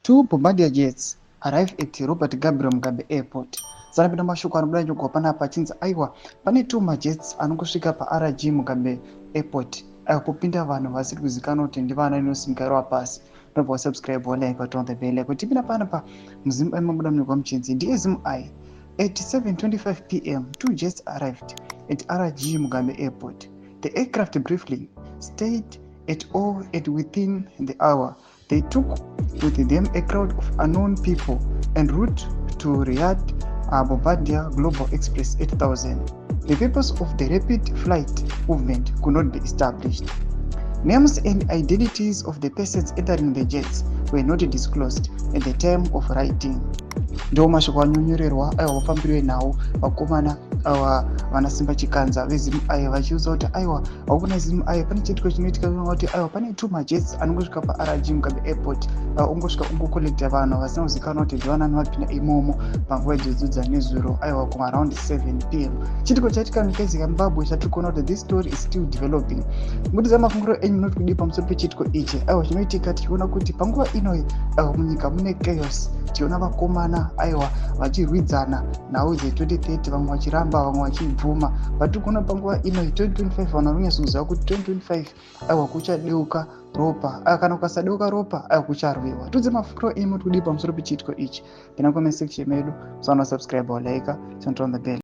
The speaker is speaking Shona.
Two Bombardier jets arrive at Robert Gabriel Mugabe Airport. Zanapinda mashoko anobuda nyogo panapa achinzi aiwa, pane two majets anongosvika paRG Mugabe Airport ayo kupinda vanhu vasiri kuzikanwa kuti ndivana inosimuka pasi. Unobva wasubscribe, walike, waturn the bell kuti tipinda panapa muZimbabwe mabuda munyorwa muchinzi ndiyeZimu. At 7:25 p.m., two jets arrived at RG Mugabe Airport. The aircraft briefly stayed at all at within the hour. They took with them a crowd of unknown people en route to Riyadh, Bombardier Global Express 8000. The purpose of the rapid flight movement could not be established. Names and identities of the persons entering the jets were not disclosed at the time of writing. Ndo mashoko anyonyorerwa aiwa vafambiri venhau vakomana ava vana Simba Chikanza veZimu vachiudza kuti aiwa, haukuna Zimu pane chiitiko chinoitika kuti aiwa, pane two majets anongosvika paRG Mugabe Airport, ongosvika ongocollecta vanhu vasina kuzikanwa kuti ndivanani vapinda imomo panguva idzodzo dzanezuro, aiwa, kumaaround 7 p.m. Chiitiko chaitika munyika yeZimbabwe chatiri kuona kuti this story is still developing. Mudidza mafungiro enyu, munoti kudii pamusoro pechiitiko ichi aiwa chinoitika, tichiona kuti panguva inoyi aiwa munyika mune chaos, tichiona vakomana aiwa vachirwidzana nhau dze2030, vamwe vachiramba, vamwe vachibvuma. Vatiri kuona panguva inoyi 2025, vanhu vari kunyatsokuziva kuti 2025 aiwa kuchadeuka ropa, kana kukasadeuka ropa aiwa kucharwiwa. Tudze mafungiro enyu, muri kudii pamusoro pechiitiko ichi? Pina comment section medu, musaona subscribe, walike, turn on the bell.